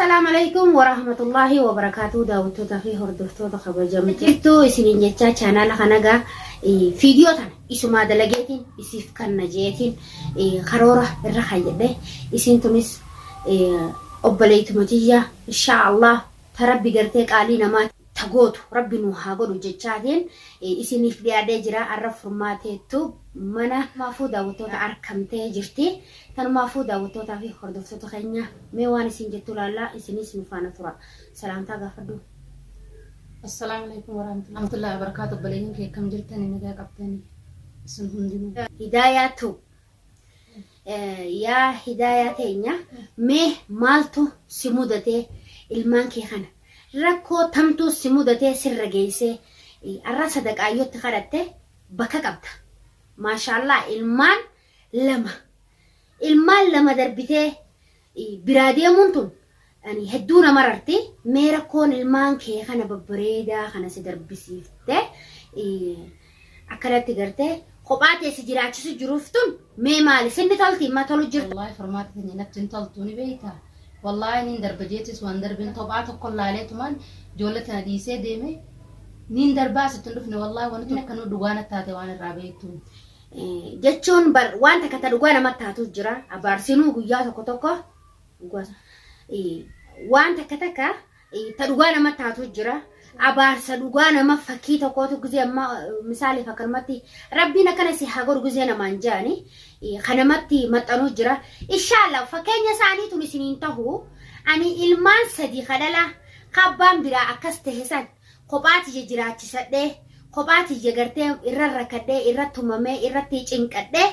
Assalaamu alaikum warahmatullaahi wabarakaatuh daawwattoota fi hordoftoota kabajamtu jirtu isiniin jechaa chaanaala kana gaa fiidiyoo tana isumaa dalageetiin isiif kanna jeetiin karoora irra kaayyadhe isiin tunis obboleeytuma tiyya inshaa Allah ta rabbi gartee qaalii namaa ta gootu rabbi nu haa godhu jechaatiin isiniif dhiyaadhee jira arra furmaateettu mana maafuu daawwattoota arkamtee jirti tanumaafuu daawwattootaa fi hordoftoota keenya mee waan isin jettu laallaa isinis nu faana tura salaamtaa gaafadhu. Assalaamu alaikum warahmatullahi wabarakatuh. Obboleeyyan kee akkam jirtani nagaa qabdani isin hundinuu. Hidaayaa Tube Yaa hidaayaa teenya mee maaltu si mudatee ilmaan kee kana rakkoo tamtuu si mudatee sirra geessee arra sadaqaayyootti kadhatte bakka qabda maashaallah ilmaan lama ilmaan lama darbitee biraa deemuun tun ani hedduu na mararti mee rakkoon ilmaan kee kana babbareedaa kana si darbisiifte akkanatti gartee kophaa tee si jiraachisu jiruuf tun mee maali sinni tolti ma tolu jirta. Wallaahi furmaata teenya natti hin toltu ni beekta. Wallaahi nin darba jeetis waan darbin tophaa tokko laaleetumaan ijoollee tana dhiisee deeme nin darbaa asitti hin dhufne wallaahi wanti tun akka nu dhugaa natti taate waan irraa beektu. Jechuun bar waan takka ta dhugaa namatti taatu jira abaarsinuu guyyaa tokko tokko dhugaa waan takka takka ta dhugaa nama taatu jira. Abaarsa dhugaa nama fakkii tokkootu gizee amma misaaliif akkanumatti rabbiin akkana si haa godhu gizee namaan jedhani kan namatti maxxanuu jira. Inshaallah fakkeenya isaanii tun isiniin tahu ani ilmaan sadii kadhala kabbaan biraa akkas tahe san kophaa tiyya jiraachisadhee kophaa tiyya gartee irra rakkadhee irra tumamee irratti cinqadhee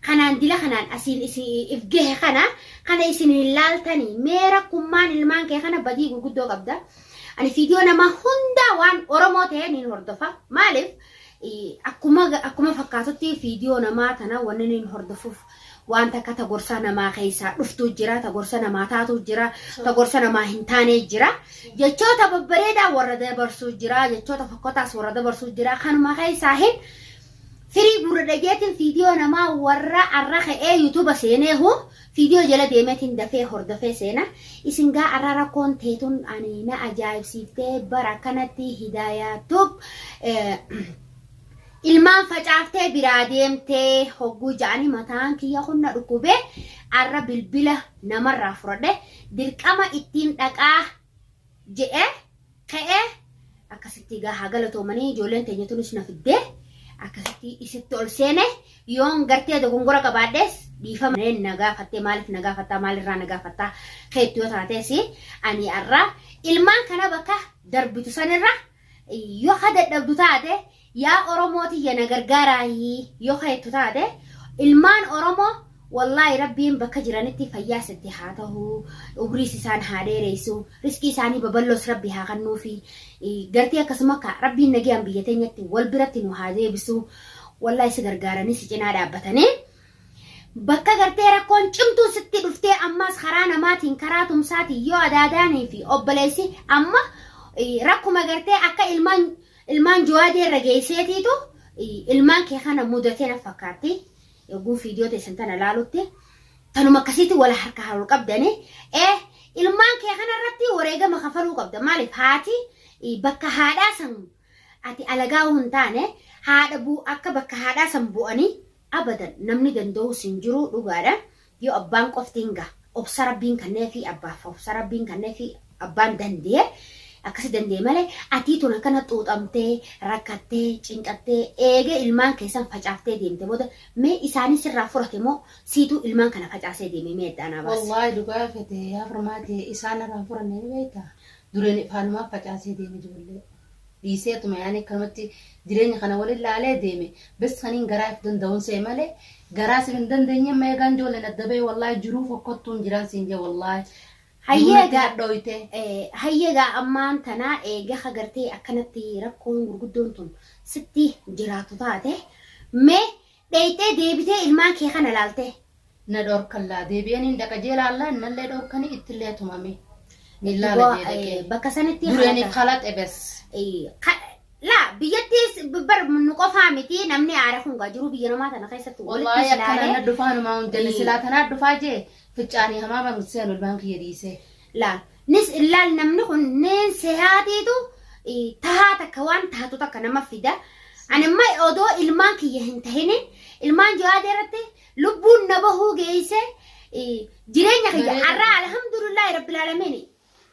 kanaan dila kanaan asiin isin if gahe kana kana isin hin laaltanii mee rakkummaan ilmaan kee kana badii gurguddoo qabda. Ani fiidiyoo namaa hundaa waan Oromoo ta'een hin hordofa. Maaliif akkuma akkuma fakkaatutti fiidiyoo namaa tana wanni hin hordofuuf waan takka ta gorsaa namaa keessaa dhuftuu jira, ta gorsa namaa taatu jira, ta gorsa namaa hin taanee jira. Jechoota babbareedaa warra dabarsuu jira, jechoota fokkotaas warra dabarsuu jira. Kanuma keessaa hin Firii gurra dhageetiin fiidiyoo namaa warra arra ka'ee yuutuuba seeneehu fiidiyoo jala deemeetiin dafee hordofee seena. Isin gaa arra rakkoon teetun ani na ajaa'ibsiiftee bara akkanatti Hidaayaa Tube ilmaan facaaftee biraa deemtee hogguu ja'anii mataan kiyya kun na dhukkubee arra bilbila namarraa fudhadhe dirqama ittiin dhaqaa jedhee ka'ee akkasitti egaa haa galatoomanii ijoolleen teenya tunis na fiddee akkasitti isitti ol seene yoon gartee dogongora qabaadhees dhiifama na gaafattee maaliif na gaafattaa maalirraa na gaafattaa keetti yoo taatees ani arraa ilmaan kana bakka darbitu sanirra yoo ka dadhabdu taate Yaa Oromoo tiyya na gargaaraayii yoo ka jettu taate ilmaan Oromoo wallaahi rabbiin bakka jiranitti fayyaas itti haa tahu umriis isaan haa dheereysu riskii isaanii baballoos rabbi haa kannuufi gartee akkasuma ka rabbiin nagayaan biyya teenyatti wal biratti nu haa deebisu wallaahi si gargaaranii si cinaa dhaabbatanii bakka gartee rakkoon cimtuun sitti dhuftee ammas karaa namaatiin karaa tumsaatiin yoo adaadaanii fi obboleessi amma rakkuma gartee akka ilmaan Ilmaan Juwaadee irra geesseetiitu ilmaan kee kana mudatee na fakkaatti. Yogguu fiidiyoo teessan tana laalutti tanuma akkasiitti wal harka ol qabdani. Ee ilmaan kee kana irratti wareegama kafaluu qabda. Maaliif haati bakka haadhaa san ati alagaa hin taane haadha bu akka bakka haadhaa san bu'anii abadan namni danda'us hin jiru dhugaadha. Yoo abbaan qofti hin gaha. Obsa rabbiin kanneefi abbaaf obsa rabbiin kanneefi abbaan dandee akkasi dandee malee atii tun akkana xuuxamtee rakkattee cinqattee eega ilmaan keessan facaaftee deemte booda mee isaanii sirraa furate moo siituu ilmaan kana facaasee deeme mee adda anaa baasi. Wallaahi dhugaa fete yaa furmaate isaan irraa hin furanne ni beekta dureen ifaanumaa facaasee deeme ijoollee. Dhiiseetuma yaani akkanumatti jireenya kana walin laalee deeme bes kaniin garaa if danda'uun se'e malee garaa sif hin dandeenye amma eegaan ijoolleen adda ba'e wallaahi jiruu fokkottuun jiraan siin jee wallaahi Hayyee jiruu natti egaa hadhooyte. hayyee egaa ammaan tana eega agartee akkanatti rakkoon gurguddoon tun sitti jiraatu taate mee dheeyxee deebitee ilmaan kee kana laaltee Na dhorkan laa deebi'ee niin dhaqa jee laallaa nallee dhorkanii ittillee tumame. Niin Itti laala bu'a jee dhaqee. bakka sanitti Dureeniif halata. kalaxe bes. Laa biyyattis bar nu qofaa miti namni aare kun gaa jiruu biyya namaa tana keessatti walitti Wallaahi akkana silaalee. na dhufaa numaa hin jenne silaa tanaa dhufaa jee fincaanii hamaa man seenu ilmaan kiyya dhiisee. Laal nis laal namni kun niin sehaatiitu tahaa takka waan taatu takka nama fida. Ani amma odoo ilmaan kiyya hin tahini ilmaan jawaadee irratti lubbuun na bahuu geeyse jireenya kiyya Bareeda. Arraa alhamdulillahi rabbil aalamiin.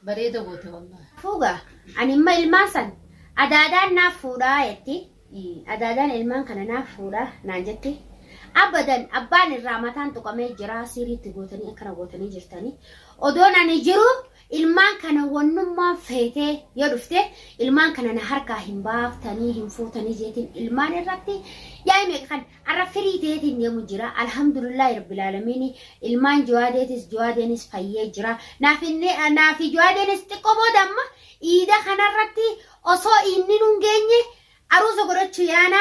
Bareeda goote wallahi. Fuuga ani imma ilmaan san adaadaan naaf fuudhaa jetti. Adaadaan ilmaan kana naaf fuudha naan jetti. Abadan abbaan irraa mataan tuqamee jira siriitti gootanii akkana gootanii jirtanii. Odoon ani jiru ilmaan kana wannummaan feetee yoo dhufte ilmaan kana na harkaa hin baaftanii hin fuutanii jeetiin ilmaan irratti yaa'ii meeqa kan Arra firii teetiin deemu jira. Alhamdulillahi rabbil aalamiini. Ilmaan Jawaadeetis Jawaadeenis fayyee jira. Naaf inni naafi Jawaadeenis xiqqoo booda amma iida kanarratti osoo inni nun geenye aruuza godhachuu yaana.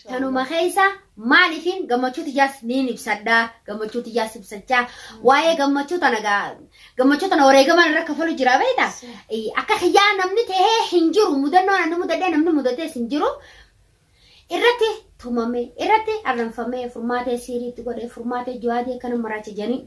Tanuma keessa maaliifin gammachuu tiyyaas niin ibsadha. Gammachuu tiyyaas ibsachaa. Waa'ee gammachuu tana gaa gammachuu tana wareegamaan irra kafalu jira beekta. Akka kiyyaa namni tahee hin jiru. Mudannoon ani mudadhee namni mudatees hin jiru. Irratti tumamee, irratti arranfamee, furmaatee siirii itti godhee, furmaatee jawaadee akkana maraacha jedhanii.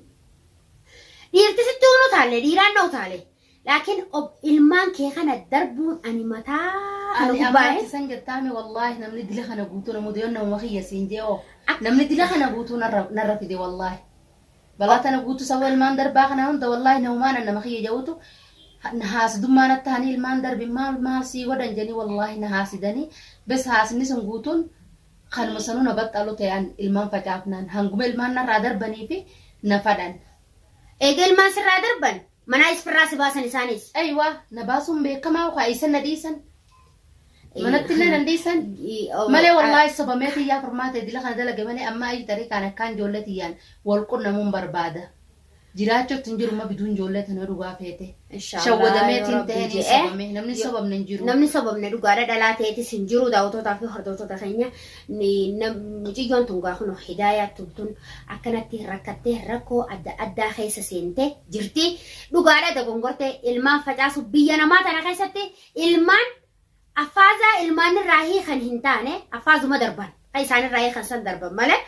Dhiirti sitti unu taalle, dhiiraan na utaale. Laakiin ilmaan kee kana darbuun ani mataa kana Ani gubbaa'e. amma san jettaame wallaahi namni dila kana guutuu nama mudayoon nama kiyya siin jee oo namni dila kana guutuu narra fide wallaahi. Balaa tana guutuu saba ilmaan darbaa kana hunda wallaahi namumaan nama kiyya ja'utu haasdummaa natti ta'anii ilmaan darbi maal maal sii godhan jedhanii wallaahi na haasidanii bes haasni sun guutuun kanuma sanuu na baxxalu ta'an ilmaan facaafnaan hanguma ilmaan narraa darbanii fi na fadhan. Eega ilmaan sirraa darban manaa isfirraa si baasan isaanis. Aywa na baasuun beekamaa kaa isan na dhiisan. Manatti illee nan dhiisan. Malee wallaahi sobamee tiyyaa furmaata dila kana dalage malee amma ayi xariiqaan akkaan ijoollee tiyyaan wal qunnamuun barbaada. Jiraachuutti hin jiru ma biduun ijoollee tana dhugaa feete. Shawwadameetiin ta'een hin sobame namni hin sobamne hin jiru. Namni sobamne dhugaadha dhalaa ta'eetis hin jiru daawwattootaa fi hordoftoota keenya mucayyoon tun gaa kunoo hidaayaa tun akkanatti rakkattee rakkoo adda addaa keessa seente jirti. Dhugaadha dogongortee ilmaan facaasu biyya namaa tana keessatti ilmaan Affaazaa ilmaanirraa hiikan hin taane affaazuma darban kan isaanirraa hiikan san darban malee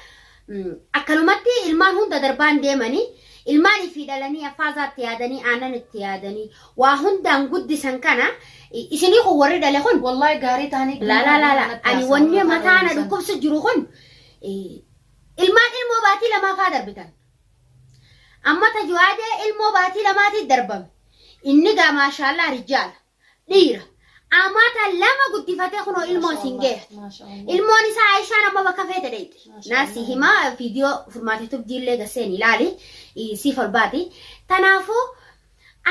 akkanumatti ilmaan hunda darbaan deemanii ilmaan ifii dhalanii affaazaa itti yaadanii aannan itti yaadanii waa hundaan guddisan kana isinii kun warri dhale kun Wallahi gaarii ta'anii laa laa laa laa ani wanni mataa na dhukkubsu jiru kun ilmaan ilmoo baatii lamaa faa darbitan. Amma tajuwaadee ilmoo baatii lamaatii darbame. Inni gaa maashaallah rijaala. Dhiira. Amata lama guddifatee kunoo ilmoo isin geera. Ilmoon isaa Aishaan amma bakka feete dheeyxe. Naa si himaa viidiyoo furmaatee tubjiillee gasseen ilaali. Siif ol baati. Tanaafuu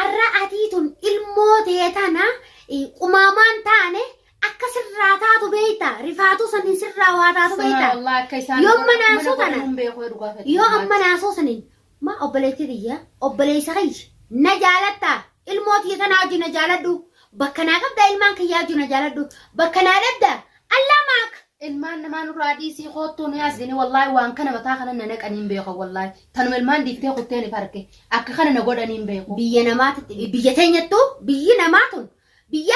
arra atii tun ilmoo tee tana qumaamaan taane akka sirraa taatu beeyta. Rifaatuu saniin sirraa waa taatu beeyta. Yoo amma naasuu tana yoo amma naasuu saniin Maa obboleettii tiyya obboleessa kiyya na jaalattaa ilmoo tiyya tanaa wajjin na jaaladhu bakka naa qabdaa ilmaan kiyyaa wajjin na jaaladhu bakka naa dhabdaa allaa maak. Ilmaan namaa nurraa dhiisii koottuu nu yaasdini wallaahi waan kana mataa kana na naqanii hin beekan wallaahi tanuma ilmaan dhiiftee kutteen if arge akka kana na godhanii hin beeku. Biyya namaatitti biyya teenyattuu biyyi namaa tun biyya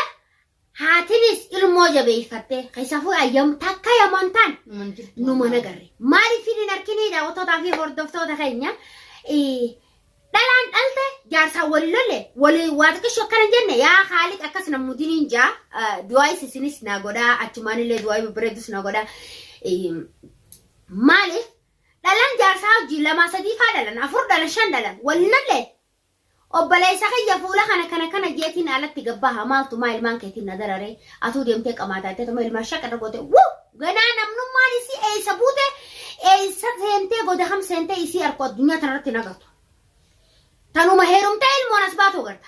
Haatinis ilmoo jabeeffattee keessafuu ayyam takka yaman taan Numan jirtu numa wallaahi. nagarre. Maaliif hin arkinii daawwattootaa fi hordoftoota keenya dhalaan dhalte jaarsaan wali lolle wali waa xiqqishu akkana hin jenne yaa haaliq akkas na mudiniin jaa du'aayis isinis na godhaa achumaan illee du'aayii babbareeddus na godhaa. Maaliif dhalaan jaarsaa wajjin lamaa sadii faa dhalan afur dhalan shan dhalan wali lolle Obboleessa kiyya fuula kana kana kana jeetiin alatti gabbaha maaltu maa ilmaan keetiin na dararee atuu deemtee qamaataa jettee tuma ilmaan shaqa irra goote wuu ganaa namnummaan isii eessa buute eessa seentee goda kam seentee isii arku addunyaa tanarratti hin agartu. Tanuma heerumtee ilmoon as baatu agarta.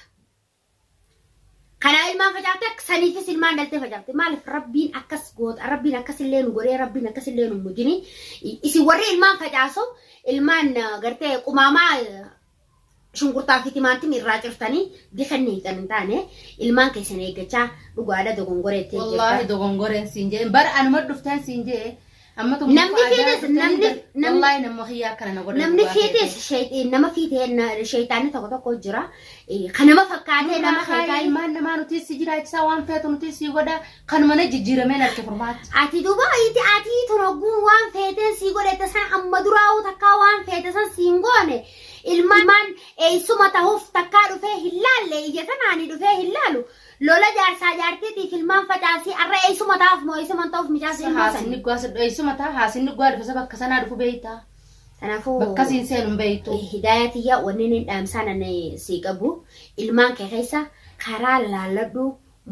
Kanaa ilmaan facaafte saniifis ilmaan dhaltee facaafte maaliif rabbiin akkas goota rabbiin akkas illee nu godhee rabbiin akkas illee nu mudini isin warri ilmaan facaasu ilmaan gartee qumaamaa shunkurtaa fi timaatim irraa cirtanii dikanni hiixan hin taane ilmaan keessan eeggachaa dhugaadha dogongoreettee Wallaahi jirta. dogongoreen siin jee bara anuma dhufteen siin jee amma tun Namni fiites namni namni wallaahi nama kiyyaa akkana na godhan namni dhugaa feete. fiites nama fiitee sheeyxaanni tokko tokko jira. Kan nama fakkaatee nama Nurraa kaayi keekaa ilmaan namaa nuti si jiraachisaa waan feetu nuti si godha kanuma na jijjiirameen arge furmaatti. Ati duba iti atii tun hogguu waan feeteen sii godhette san amma duraa'uu takkaa waan feete san siin goone Ilmaan eessuma tahuuf takkaa dhufee hin laalle ija tanaani dhufee hin laalu. Lola jaarsaa jaartiitiif ilmaan facaasii arra eessuma tahuuf moo eessuma hin ta'uuf micaasii ilmoo Haasinni sani. guwaa eessuma ta'a haasinni guwaa dhufe bakka sanaa dhufu beektaa. Kanaafuu Bakka siin seenu hin beektu. Hidaayaa tiyya wanni inni dhaamsaa nan sii qabu ilmaan kee keessa karaa laalladhu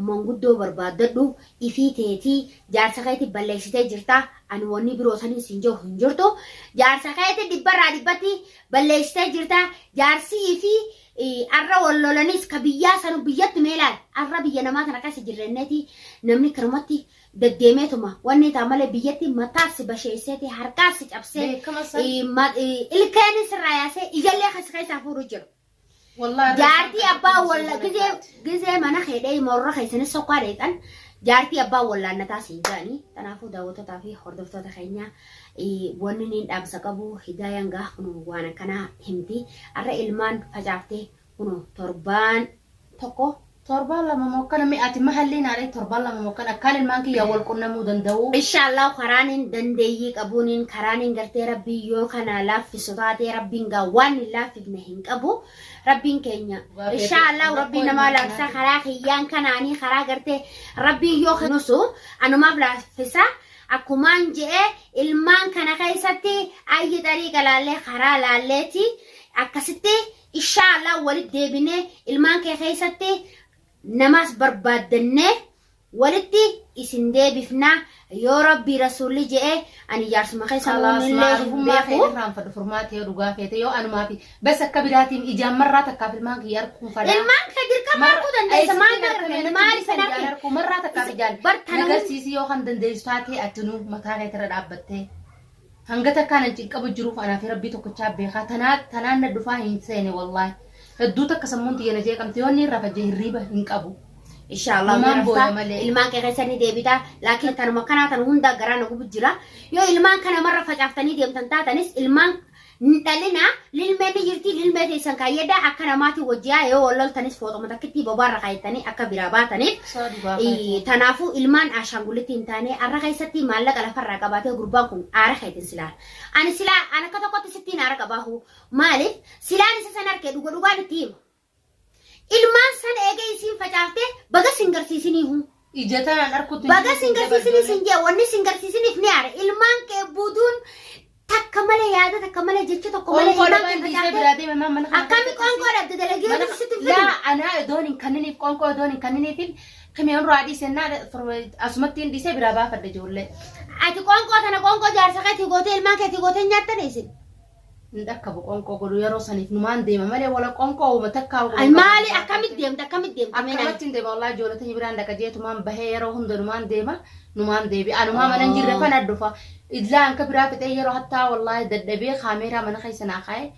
manguddoo barbaaddadhu ifii teetii jaarsa keetti balleessitee jirta ani wanni biroo saniin siin jiru hin jirtu jaarsa keetti dhibbarraa dhibbatti balleessitee jirta jaarsi ifii arra wal lolanis ka biyyaa sanu biyyatti mee laal arra biyya namaa tana keessa jirrenneeti namni kanumatti deddeemeetuma wanni taa malee biyyatti mataas si basheesseeti harkaas si cabsee Beekama san. Ilkeenis irraa yaasee ijallee kas keessaa fuudhu jiru. Wallahi Jaartii abbaa walla gizee gizee mana keedhee morra keessanis sokkaa dheexan jaartii abbaa wallaannataa siin jedhanii kanaafuu daawwattootaa fi hordoftoota keenya wanni niin dhaamsa qabu hidaayaan gaa kun waan akkanaa himti har'a ilmaan facaaftee kun torbaan tokko Torbaan lama mokkana mi'aati mahalliin haadha torbaan lama mokkana akkaan ilmaan kiyya wal qunnamuu danda'u. Inshaallah karaaniin dandeeyyii qabuuniin karaaniin gartee rabbiin yoo kana laaffisu taatee rabbiin gaa waan hin laaffifne hin qabu rabbiin keenya inshaallah rabbiin namaa laaffisa karaa kiyyaan kanaanii karaa gartee rabbiin yoo nusu anumaaf laaffisa akkumaan je'e ilmaan kana keessatti ayyi xariiqa laallee karaa laalleeti akkasitti inshaallah walitti deebinee ilmaan kee keessatti namaas barbaaddannee walitti isin deebifna yoo rabbii rasuulli je'e ani jaarsuma keessa Kalaas illee hin maalummaa kee beeku. irraan fadhu furmaata yoo dhugaa feete yoo anumaa fi bas akka biraatiin ijaan marraa takkaaf ilmaan kiyya arguun fadhaa. Ilmaan kee dirqama arguu dandeessa maal argame maal isin argame. Marraa takkaaf ijaan Bar tana nagarsiisi yoo kan dandeessu taatee atinuu mataa keetirra dhaabbattee. Hanga takkaan an cinqabu jiruuf anaa fi rabbii tokkochaa beekaa tanaa tanaan na dhufaa hin seene wallaahi. Hedduu takka sammuun tiyya na jeeqamte yoo inni irra fajje hirriiba hin qabu. Inshaallah Ilmaan ni booya rafta malee. ilmaan kee keessa ni deebita laakiin tanuma kanaa tan hundaa garaa na gubu jira yoo ilmaan kana marra facaaftanii deemtan taatanis ilmaan hin dhalina lilmee ni jirti lilmee teessan kaayyadha akka namaatti wajjiyaa yoo wal loltanis fooxuma takkitti bobaarra kaayattanii akka biraa baataniif Isaa dhugaa feete. Tanaafuu ilmaan ashaangullitti hin taane arra keessatti maallaqa lafarraa qabaatee gurbaan kun aara keetiin silaan. Ani silaa an akka tokkotti sittiin aara qabaahu maaliif silaan isa san arke dhuga dhugaan itti hima. Ilmaan san eegee isiin facaaftee baga sin garsiisiniihu. Ija tanaan arkutu Baga sin garsiisinii sin jee wanni sin garsiisiniif ni aare. Ilmaan kee buutuun takka malee yaada takka malee jecha tokko malee Qoonqoo ilmaan dhabaan kee dhiisee facaaftee biraa deeme maa mana kana akkami keessatti qoonqoo dhabde dalagee Mana sitti hin fidu. laa anaa idoon hin kanniniif qoonqoo idoon hin kanniniif kimeen irraa dhiisee naa asumatti hin dhiisee biraa baafadhe ijoollee. Ati qoonqoo tana qoonqoo jaarsa keetii gootee ilmaan keetii gootee hin nyaattan isin. Hin dhaqqabu qoonqoo godhu yeroo saniif numaan deema malee wala qoonqoo uuma takkaa Ay maali akkamitti deemta akkamitti deemta mee naan. Akkamatti hin deema wallaahi ijoollee tiyya biraan dhaqa jeetumaan bahee yeroo hunda numaan deema numaan deebi anumaa mana hin jirre fana dhufa idlaa anka biraa fixee yeroo hattaa wallaahi dadhabee kaameeraa mana keessa naa kaa'e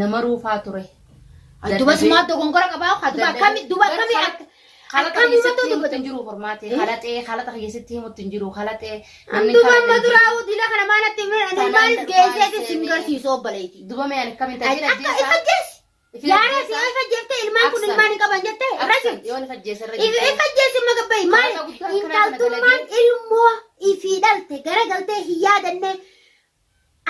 nama ruufaa ture. Duba sumaa dogongora qabaa duba akkami duba akkami Halaxa akkami keessatti matoo himutti dubbata. hin jiru formaate halaxee halaxa keessatti himutti hin jiru halaxee Duba amma duraa dila kana maalatti ani maaliif geesseeti sin garsiisu obboleetti. Duba mee ani akkamiin Akka tajaajila ifa jeesi. Yaara si ifa jeftee ilmaan kun ilmaan hin qaban jettee irra jirti. Yoon ifa jeessa irra Ifa jeesi magabbayi maali Halaxa guddaa akkanaa kana intaltummaan ilmoo ifii dhalte garagaltee hin yaadanne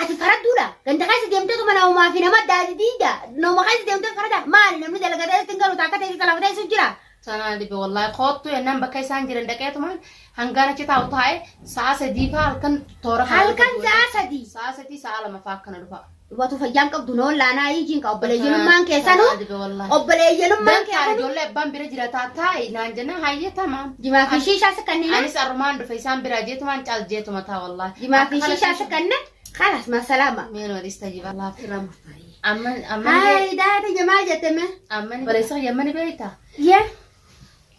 ati faradduudha. Ganda keessa deemteetuma namumaa fi nama daadiidha. Nama keessa deemtee farada maali namni dalagatee sitti hin galu takka teessee talafatee sun jira. Sanaa dhibe wallaahi koottu jennaan bakka isaan jiran dhaqeetumaan hangaan achi taa'u taa'e sa'a 3 faa halkan toora kana Halkan dhufa. sa'a 3. Sa'a 3 sa'a 2 faa akkana dhufa. Dhubatu fayyaan qabdu noon laanaa hiijiin ka obboleeyyanummaan keessanuu Sanaa dhibe wallaahi. obboleeyyanummaan Dantaan keessanuu ijoollee abbaan bira jira taa'e naan jennaan hayyee tamaam. jimaa fi shiishaa si kannina Anis arrumaan dhufe isaan bira jeetumaan caal jeetuma taa wallaahi. jimaa fi shiishaa si kanna kalas masalaama. Meen walis tajiba. Irraa murtaa'e. Amman amman Hayi daata jamaa jette mee. amman obboleessa kiyya ni beektaa? Yee.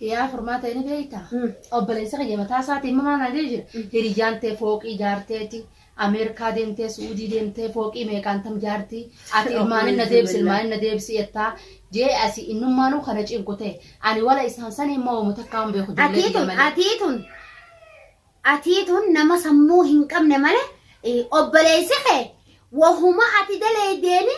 Yaa furmaata ni beektaa? Obboleessa kiyya mataa isaatiin mamaa na jira. Hiriyyaan tee fooqii ijaarteeti. Ameerikaa deemtee Suudii deemtee fooqii meeqaan tam jaarti. Ati ilmaanin na deebisi ilmaanin na deebisi jettaa. Jee asi innummaanuu kana cinqu ta'e. Ani wala isaan sanii immoo uumu takkaa hin beeku ijoollee Atii biyya tun malee. atii tun atii tun nama sammuu hin qabne malee obboleessi kee wahuma ati daleedeeni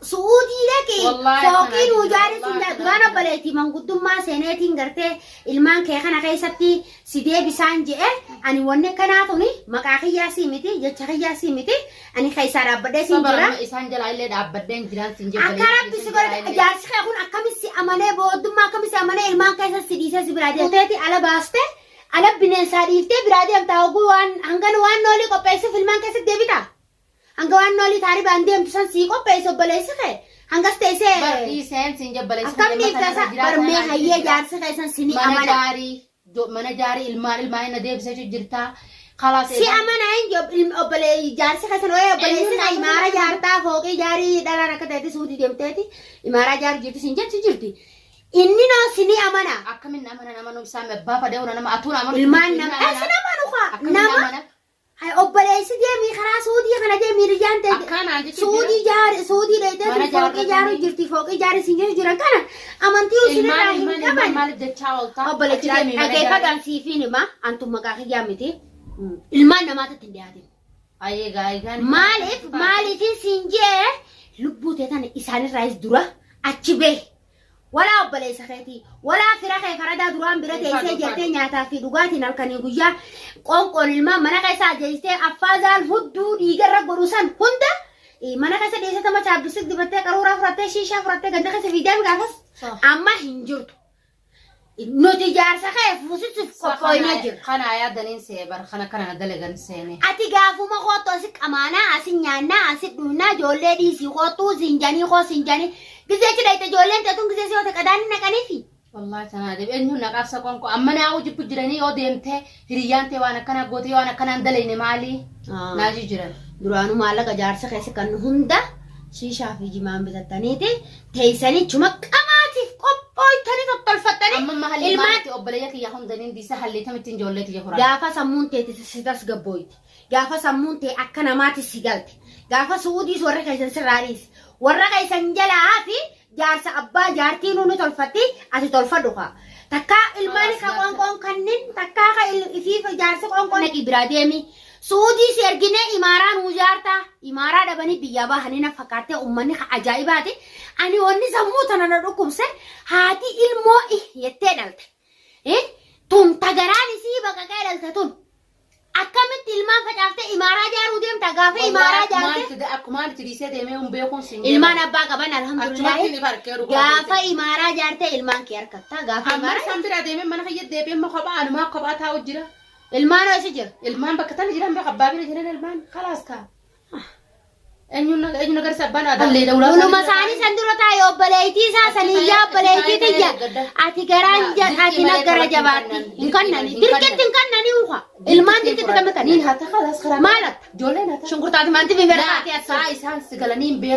Su'uudii dhaqi Wallaahi fooqii akkanaa nuu jira, jaari sin wallaahi jaa akkanaa duraan jira. obboleettii manguddummaa seeneetiin gartee ilmaan kee kana keessatti si deebisaan je'e ani wanni akkanaa tuni maqaa kiyyaa sii miti jecha kiyyaa sii miti ani keessaa dhaabbadhee siin Sabara jira. amma isaan jalaa illee dhaabbadheen jiraan sin jee Akka rabbi si godhe jaarsi kee kun akkamitti si amanee booddummaa akkamitti si amanee ilmaan keessa si dhiisee si biraa deemteeti ala baaste ala bineensaa dhiiftee biraa deemta hogguu waan hangana waan noolii qopheessuuf ilmaan keessatti deebita. Hanga waan noolii taaribaan deemtu san sii qopheesse obboleessi kee hangas teessee Bar dhiiseen siin jabbaleessi akkam dhiifta isa barmee hayyee jaarsi kee san si ni mana amana. jaarii mana jaarii ilmaan ilmaan na deebisee jirtaa kalaas Si amana hin obbolee jaarsi kee san wayii obboleessi kee imaara jaartaa fooqii jaarii dhalaan akka ta'etti suutii deemteeti imaaraa jaarii jirti siin jechi jirti. Inni noo si ni amana. Akkamin amanan amanuu isaa abbaa fadee nama atuun amanu Ilmaan nama sin amanu kaa akkamin nama amana Hay obboleessi deemii karaa suudii kana deemii riyyaan ta'e Akkanaan jechuun suudii jaari suudii dheeytee Mana fooqii jaaru jaarratanii. jirti fooqii jaari siin jiru jiran kana amantii isinirraa ilmaan hin ilmaan ilmaan qaban. maaliif jechaa ooltaa Obboleessi Achi deemii mana jaarii. dhageeffadhaan siifiin hima antu maqaa kiyyaa miti ilmaan namaatitti hin dhiyaatin. Ayyee gaayigaan Maaliif maaliifin siin jee lubbuu tee tana isaanirraayis dura achi bahe. Walaa obboleessa keetii, walaa fira kee faradaa duraan bira teessee jettee nyaataa fi dhugaatiin halkanii guyyaa qoonqoon ilmaan mana keessa ajeessitee affaazaan hudduu dhiigarra godhu san hunda mana keessa dhiyeessee tama chaappistiki dibattee qaruuraa fudhattee shiishaa fudhattee ganda keessa fiidaan gaafas amma hin jirtu. Nuti jaarsa kee fuusisuuf qophooynee jirra. Kana yaadaniin see bar kana kana na dalagan seene. Ati gaafuma koottu asi qamaanaa asi nyaannaa asi dhugnaa ijoollee dhiisii koottuu siin janii koo siin janii gizee achi dhayxe ijoolleen teetun gizee si hote qadaanni naqaniifi. Wallahi tanaa deebi eenyuun naqaaf qoonqoo amma naa jibbu jiranii yoo deemtee hiriyyaan tee waan akkanaa gootee waan akkanaan dalayne maali naa jiran. Duraanuu maallaqa jaarsa keessa kan hunda shiishaa fi jimaan bitattaniiti teessanii chuma qamaatiif qophooytanii tottolfattanii Amma amma hallii ilmaan maalitti obboleeyya kiyya hundaniin diisa hallii tamittiin ijoollee tiyya horan. Gaafa sammuun tee si tasgabbooyte, gaafa sammuun tee akka namaatti si galte, gaafa su'uudiis warra keessan sirraa dhiise, warra keessan jalaa hafi jaarsa abbaa jaartii nuu ni tolfatti ati tolfadhu kaa. Takkaa ilmaan ka qoonqoon kannin takkaa ka ifiif jaarsi qoonqoon naqii biraa deemi. Su'uudii si erginee imaaraa nuu jaartaa imaaraa dhabanii biyyaa bahanii na fakkaattee uummanni ka ajaa'ibaati. Ani wanni sammuu tana na dhukkubse haati ilmoo ih jettee dhalte. Eh? Tun tagaraan isii baqaqee dhalte tun. Akkamitti ilmaan facaaftee imaaraa jaaruu deemta gaafa imaaraa jaarte. Akkumaan itti dhiisee deemee hin beekuun siin Ilmaan abbaa qaban alhamdulillahi. Achumatti ni farqee dhugaa. Gaafa imaaraa jaarte ilmaan kee harkatta gaafa Amma imaaraa. isaan biraa deemee mana kiyya deebi'ee immoo kophaa anumaa kophaa taa'u jira. Ilmaan hoo isa jira. Ilmaan bakka tana jiran beeka abbaa bira jiran ilmaan khalaas kaa. Eenyuun eenyuun agarsiisa abbaan aadaa. Uluma isaanii san dura taa'e obboleettii isaa saniyyaa obboleettii tiyya. Ati garaan ati na gara jabaatti hin kannani. Dirqitti hin kannani uka. Ilmaan dirqitti kan Niin kannani. haa ta'u khalaas karaa. Maal atta? Ijoolleen haa ta'u. Shunkurtaati maanti fi Laa biraati saa isaan si galanii hin beeku.